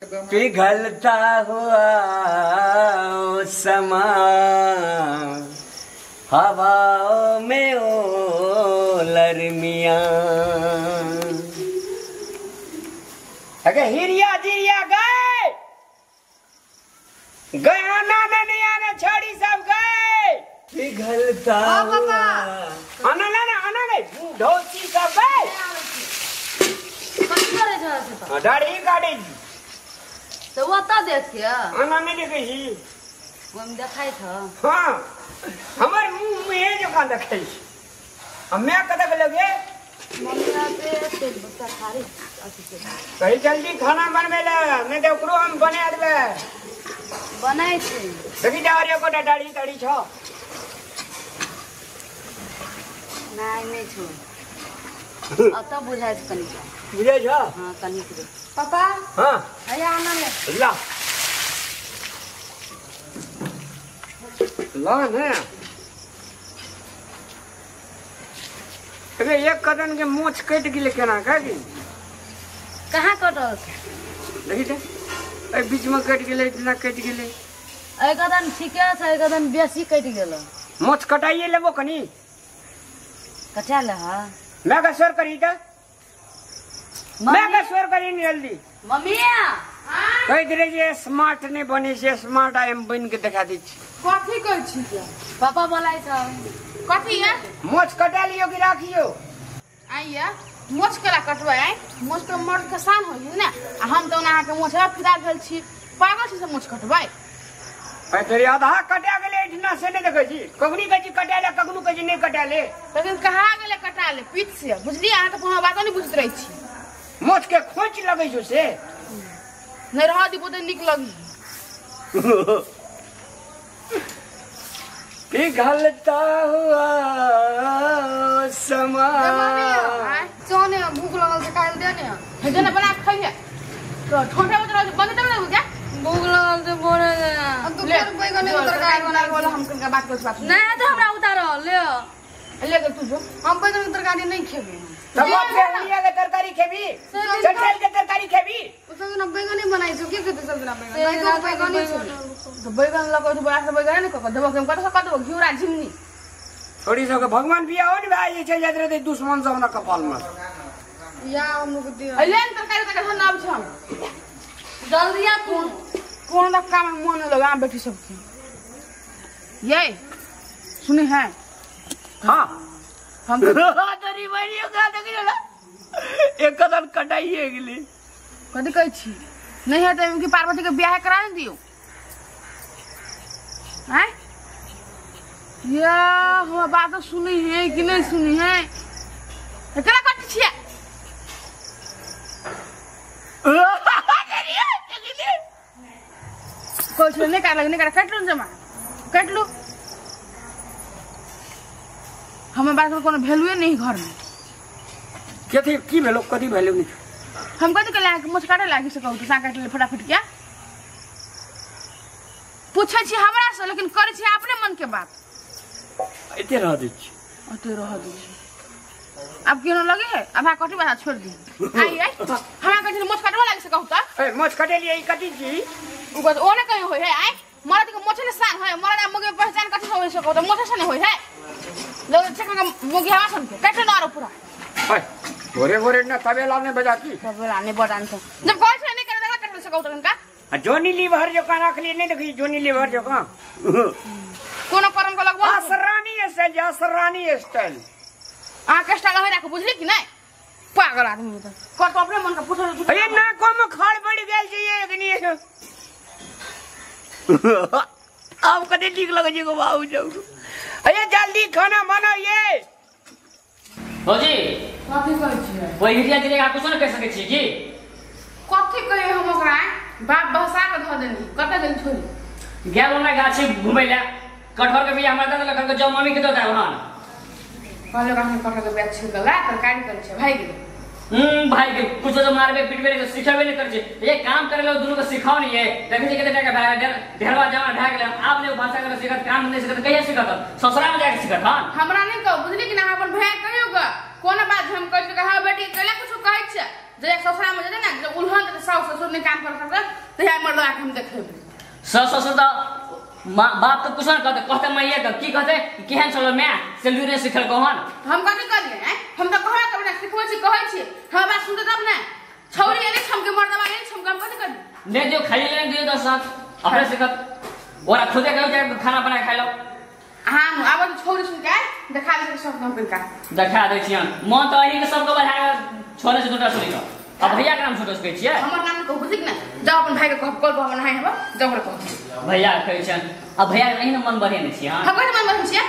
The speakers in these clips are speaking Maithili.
पिघलता हुआ समा हवाओं में ओ लरमिया। अगे हिरिया जिरिया गए गए आना नहीं आना छोड़ी सब गए पिघलता हुआ आना ना आना नहीं ढोसी सब गए दाढ़ी काटे तो ओतऽ देख के आना नहीं देखै छी ओहिमे देखाइ छ। हां हमर मुंह में जकाँ देखै छी हमे कतक लगे मम्मी पे तेल बच्चा खारी कही जल्दी खाना बनबै ले नहीं तऽ ओकरो हम बना देबै। बनाइ छी देखी जा रे एकोटा दाढ़ी ताढ़ी छ नहीं नहीं छो अतऽ बुझाइ छै कनी बुझाइ छ। हां कनी के पापा। हां हैया आना ले ला ला ने अरे एक कदम के मोछ कटि गेलै केना काटि कहाँ कटल देखी ते ए बीच में कटि गेलै इतना कटि गेलै एक कदम ठीके छै एक कदम बेसी कटि गेल। मोछ कटाइए लेबो कनी कटा ले। हां मैं का सर करी त मैं का सर करी नहीं जल्दी मम्मी। हां कहि दे जे स्मार्ट नहीं बने से स्मार्ट I am बन के देखा दै छी। कथी कहै छी पापा बोलाइ छ कथी है मोछ कटा लियो कि राखियो आइया मोछ केला कटबै आइ मोछ तो मर्द के शान होइ ने आ हम त ओना अहाँ के मोछ फिरा गेल छी पागल छी से मोछ कटबै। अरे तेरी आधा कटा गेलै एठना से नहीं देखै छी कखनी कहै छी कटा ले कखनो कहै छी नहीं कटा ले लेकिन कहाँ गेलै कटा ले पीठ से बुझलियै अहाँ त कोनो बात नहीं बुझैत रहै छी मोछ के खोंच लगै छौ से नहीं रह दी बोते निक लगी पिघलता हुआ समा चने भूख लगल छै काल्हि दे ने हे जे ने बना के खइहे तो ठोठा बत बंद तब ने क्या भूख लगल छै बोरे दे अब तो बैगन के तरकारी बना बोला हम कनका बात करै बात नहीं तो हमरा उतारो ले ले गेल तू जो हम बैगन के तरकारी नहीं खेबे तब फेलिया के तरकारी खेबी चटल के तरकारी खेबी उ सब ना बैगन बनाई छौ के खेते सब ना बैगन बैगन तो बैगन लगो तो बड़ा से बैगन ने कक देबो के हम कत से कत देबो घिउरा झिमनी थोड़ी सब के भगवान बिया हो ने भाई चल जात रहते दुश्मन सब ना कपाल में या हम लोग दे ले तरकारी तक हम आब छ हम जल्दी आ तू कोन ना काम मन लगा बेटी सब के ये सुने है। हां हम तोरी बनियो का देखि ना एक कदम कटाइए गेली कथि कहै छी नहीं है त कि पार्वती के बियाह करा ने दियो हैं या हम बात सुनी है कि नहीं सुनी है केना कट छियै कोई छे नहीं काट नहीं काट काट लू जमा काट लू हम बात के कोनो वैल्यूए नहीं घर में कथि की भेलो कथि वैल्यू नहीं हम कथि के लाग मोछ काटे लागी से कहू त सा काट ले फटाफट क्या पूछै छी हमरा से लेकिन करै छी अपने मन के बात एते रह दै छी ओते रह दै छी अब केनो लगे है अब कटी बात छोड़ दी आई आई हमरा कहै छी मोछ काटबो लागी से कहू त ए मोछ कटेलियै ई कथि छी उ कहत ओ ने कहीं होय है आई मरद के मोछ ने शान है मरद आ मोगे पहचान कथि से होय से कहू त मोछ से ने होय है लोग चेक में मोगी हवा सुन के काटे ना आरो पूरा हाय गोरे गोरे ना तबेला ने बजाती तबेला ने बजान तो जब कहै छै नहीं करे तकरा काटे से कहू त कनका आ जोनी लीवर जो का रख लिए नहीं देखी जोनी लीवर जो का कोनो करम के लगबो असरानी स्टाइल असरानी स्टाइल आ के स्टाइल होय राख बुझली कि नहीं पागल आदमी त कर तो अपने मन का पूछ। अरे ना को में खाड़ बढ़ गेल छै एकनी अब कते ठीक लगे छै गो बाबू जाऊ। अरे जल्दी खाना बनाओ ये हो जी कथि कहै छियै कोई हिरिया जिरिया कुछ न कह सकै छी की कथि कहे हम ओकरा बाप बहसा के धऽ देनी कत गेल छोरी गेल ओना गाछी घुमै ले कटहर के बिया हमरा दऽ देलक कहलक जाउ मम्मी के दऽ देब हन कहलक अखन कटहर के बिया छिल गेला तरकारी करै छै भागि गेल भाई के कुछ जो मारबे पिटबे नहीं सिखेबे नहीं करै छै ये काम करे लो दुनू के सिखाओ नहीं है देखै छै कते टाका भए गेल ढेरवा जमा भए गेल आब ने भाषा के सिखत काम नहीं सिखत कहिया सिखत ससुरा में जाके सिखत हन हमरा नहीं कहू बुझली कि ना अपन भैया कहियो ग कोनो बात हम कहै छी हां बेटी केला कुछ कहै छै जे ससुरा में जेते ना जे उलहन जेते सास ससुर ने काम कर सकते त या मर्दवा के हम देखेबे। सास ससुर त मां बाप तो कुछ न कहते, कहते मैया के की कहते केहन छलो my से लुरे सिखल कहन। हम कथि करिए हैं? हम त कहबे करबै ना, सिखबै छी कहै छी, हमरा बात सुनते तब ना। छौरी एले छमके मर्दवा एले छमके, हम कथि करिए? ने जो खाई ले दियो 10 साथ अपने सिखत ओरा खुदे कहो के खाना बना खाइ लो। हां आब छोरी सुन के देखा दे सब हम का देखा दे छियन मन त अही के सबके बढ़ा छोरे से दूटा सुनी के। अब भैया के नाम छोटे सकै छियै? हमर नाम कहू बुझिक ना, जाओ अपन भाई के कह कॉल पर हम नहाय हेब, जाओ ओकरा कह। भैया कहै छन अब भैया नहीं न मन बढ़े ने छी। हां हम कथि मन बढ़े छियै?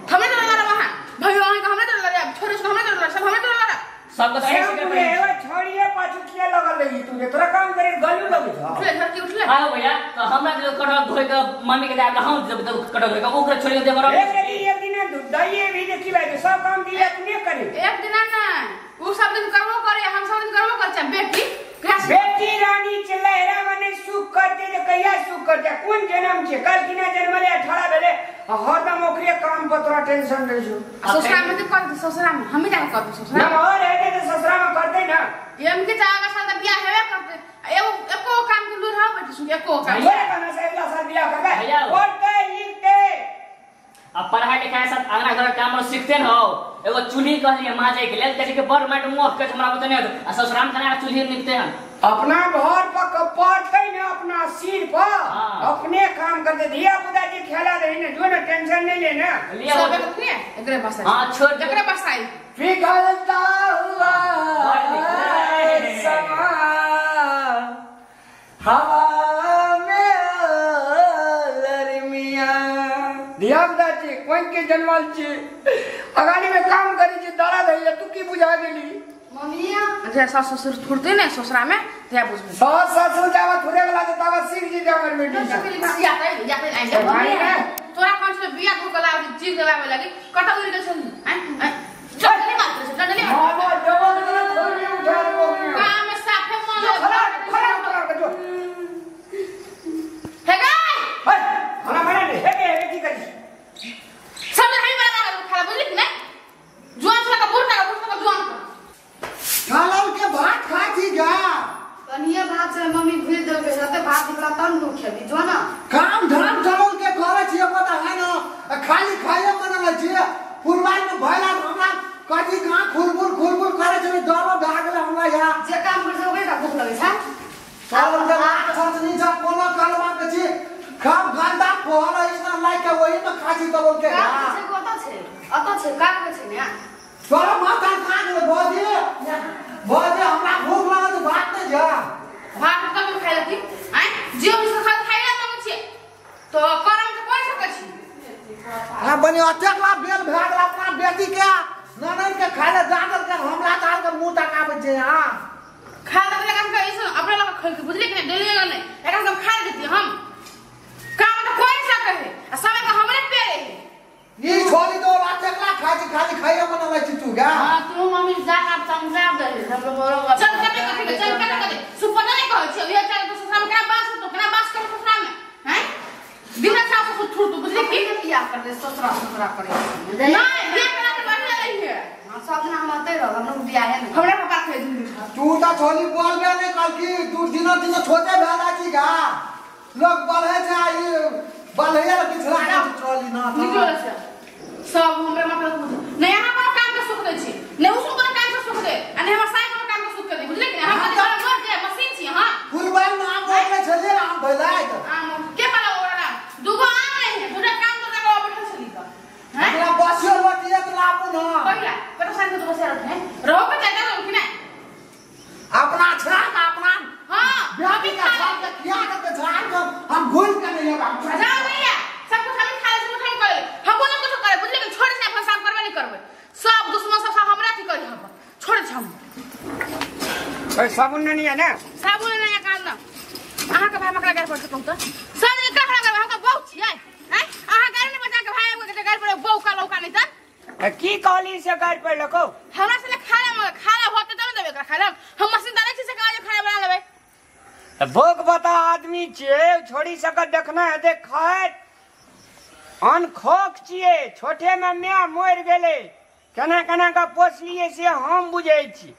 हमरे तो लड़ा वहां भैया अहाँ के हमरे तो लड़ा, छोरी से हमरे तो लड़ा, सब हमरे तो लड़ा। सब के तो एवा छोड़िए पाछू किया लगल रही तू के तोरा काम करे गलू लगै छ। उठले घर की उठले। आओ भैया तो हमरा जो कटहल धोइ के मम्मी के दाब हम जब तक कटहल धोइ के ओकरा छोड़ी दे बरो। एक दिन एक दिन दइए भी देखी भाई सब काम दिया तू ने करे। एक दिन ना उ सब दिन करबो करे, हम सब दिन करबो कर छै। बेटी बेटी रानी चलहरा मने सुख करते जे कहिया सुख करते कोन जन्म छै? कल किना जन्मले 18 भेले हरदम ओकरे काम पर तोरा टेंशन रहे छौ। ससुरा में त कर ससुरा में हम जाके कर ससुरा ना और हेते त ससुरा में करते ना। एम के जागा साल त बियाह हेबे करते, एगो एको काम के लूर हो बेटी सुन एको काम तोरा कहना से अगला साल बियाह करबे पढ़ते लिखते। अब पढ़ाई लिखाई साथ अंगना घर काम और सीखते न हो। एगो चूल्ही कहलिए माजे के लेल कहि के बड़ माट मोह के हमरा बतने आ ससुराम खाना चूल्ही निपते हैं। अपना घर पर पढ़ते न अपना सिर पर अपने काम करते धिया पुता जी खेला रही न जो न टेंशन नहीं लेना। सब एक एकरे पास आई। हां छोड़ एकरे पास आई। पिघलता हुआ समा हवा में लरमिया धिया पुता जी कोन के जन्मल छी अगाड़ी में काम करी छी दरा धइया तू की बुझा गेली मम्मीया। अच्छा सास ससुर थुरते ने ससुरा में ते बुझबे सास ससुर जावा थुरे वाला त तावा सीख जी जावर बेटी जाते जाते आई जा तोरा कौन से बिया धो कला चीज देवावे लगी कटा उड़ गेल छली हैं चल नहीं मार चल नहीं मामा जवान के थोड़ी उठा रे वो काम में साफे मन खड़ा खड़ा उतरा के जो हे गाय हे खाना बना ले हे हे की करी सब नहीं बना खाना बुझली कि नहीं जुआन से का बुढ़ का बुढ़ का जुआन खालाल के भात खा छी जा कनिए भात से मम्मी भेज देलकै जते भात निकला तन तू खेबी जो ना। काम धाम चलल के करे छी पता है ना खाली खाए मनल छी पुरवाई में भैला हमरा कथी कहां खुलबुल खुलबुल करे छै डर भए गेल हमरा या जे काम कर छै ओकरे का भूख लगै छै। चलल के लाख खर्च नहीं छ कोनो करवा के छी खाम गंदा कोहर ऐसा लाइ के ओही में खा छी तलल के का छै कत छै अत छै का के छै ने तोरा माथा खा गेल भौजी भौजी हमरा भूख लागल भात नहीं जा भात कब खाइ लती आय जियो भी खा खाइ ला मांगै छी तो करम के कोन सकै छी। हां बनी अतेक ला बेल भए गेल अपना बेटी के ननद के खाइ ला जागल के हमरा तार के मुंह तकाबै छै। हां खा ले लगा के ऐसे अपने लगा खोल के बुझली कि नहीं डेली लगा नहीं एकरा सब खा देती हम काम त कोई सकै है आ समय के हमरे पेरे है ई छोरी दो अतेक ला खा छी खाली खाइए मनलै छी तू गा। हां तू मम्मी जा आप समझा दे हम लोग बोलो चल कते कते चल कते कते सुपना नहीं कहै छी ये चल तो ससुरा में केना बास तो केना बास कर ससुरा में हैं दिन रात सास ससुर थुर तू बुझली कि बियाह कर दे ससुरा ससुरा करे नहीं बियाह करा के बढ़िया रही है। हां सब दिन हम आते रह हम लोग बियाह है हमरा पापा कह दिन तू त छोली बोलबे नहीं कल की तू दिनो दिनो छोटे भेला छी गा लोग बढ़े छै ई बढ़े ल पिछला के छोली ना निकलो छै सब हमरे मतलब नहीं यहाँ पर काम के सुख दे छी नहीं उसको कोनो काम के सुख दे आ नहीं हमर साई कोनो काम के सुख दे बुझली कि नहीं हम घर मर जाए मशीन छी। हां फुलबाई नाम बोलले छले आम भैलाय त आम के पाला ओरा दुगो आम नहीं है दूटा काम तो लगा बैठल छली त हैं हमरा बसियो रोटी त लापू न पहिला कत सान के तो बसिया रोटी है रहो के जाता रहो कि नहीं अपना छा अपना। हां बेटी का छा के किया के छा के हम घुल के नहीं अब जाओ भैया सब कुछ हम खा ले सब हम करे हम बोले कुछ करे बुझली कि छोड़ से अपन काम करबे नहीं करबे सब दुश्मन सब हमरा की करी हम छोड़ छ हम। ए साबुन नहीं है ना साबुन नहीं है काम ना अहाँ के भाई मकरा गाड़ पर से कहू त सब दिन कखरा करबै हम त बहु छियै हैं अहाँ गाड़ी ने बचा के भाई के गाड़ पर बहु का लौका नहीं त की कहली से गाड़ पर लको हमरा से खाना मगर खाना होते तब देबे एकरा खाना हम मशीन डालै छी से काज खाना बना लेबै त भोग बता आदमी छे छोड़ी सकत देखना है देख खात अनखोक छियै छोटे में my मरि गेलै केना केना का पोसलियै से हम बुझै छी।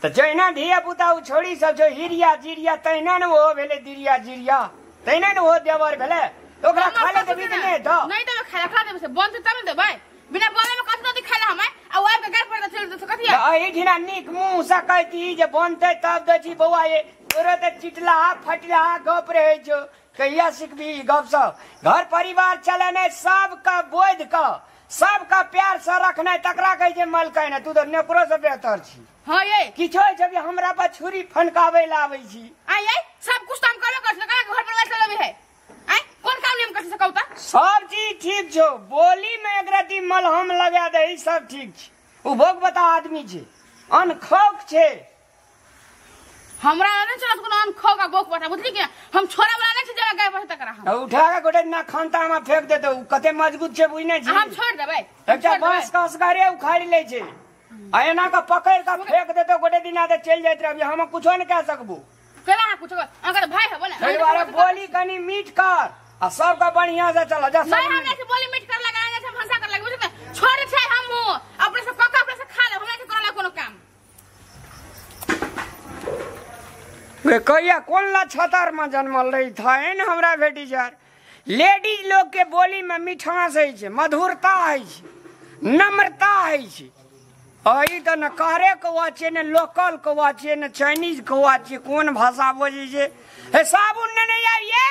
तऽ जहिना धिया पुता ओ छोड़ी सब छौ हिरिया जिरिया तहिना ने ओहो भेलै दिरिया जिरिया तहिना ने ओहो देवर भेलै तऽ ओकरा खाय लए देबही कि नहि तऽ नहीं देबै खाय ला देबै से बनतै तब ने देबै बिना बोले में कथी दे खाय ला हमें आ आबि के गाड़ पर चल देतै कथी तऽ एहिठिना नीक मुँह सँ कहती जे बनतै तब दै छी बौआ ये तोरो तऽ चिटलाहा फटलाहा गप रहै छौ कहिया सिखबी ई गप सब घर परिवार चलेनाइ सबके बोधि कऽ सबके प्यार से रखनाइ तकरा कहै छै मलकाइन तू तऽ नेकरो से बेहतर छी हां ये किछो होइ छै हमरा पर छुरी फनकाबै लए आबै छी आ ये सब कुछ तो हम करबे कर छी घर परिवार चलबे है आय कोन काम नहीं हम कर सकौ त सब चीज ठीक छौ बोली में एक रति मलहम लगा दे ई सब ठीक छै ओ भोग बता आदमी छै अनखौक छै हमरा नहीं चलत कोनो अनखौक आ बोक बता बुझली कि हम छोड़ा वाला नहीं छी जगह गाय पर तकरा हम उठा के गोटे ना खनता में फेंक देतौ उ कते मजबूत छै बुझने छी हम छोड़ देबै एकटा बांस कस करे उखाड़ि लै छै आ एना के पकड़ के फेंक देतौ गोटे दिन आदे चलि जाइत रहबी हम कुछो नहि कह सकबो केला अहाँ कुछो अगर भाई हबो ना ताहि दुआरे बोली कनी मीठ कर आ सबके बढ़िया से चल जा नहीं हमरा से बोली मीठ कर लगा से भंसा कर लगा बुझली छोड़ छै हम अपने से कका अपने से खा ले हमरा से करला कोनो काम वे कहिया कोन ला छतर में जन्मल रही था एहन हमरा भेटी यार लेडीज लोग के बोली में मिठास होइ छै मधुरता होइ छै नम्रता होइ छै ई तऽ ने कहरे कौआ छियै ने लोकल कौआ छियै ने चाइनीज कौआ छियै कोन भाषा बजै छै हे साबुन नेने आबिये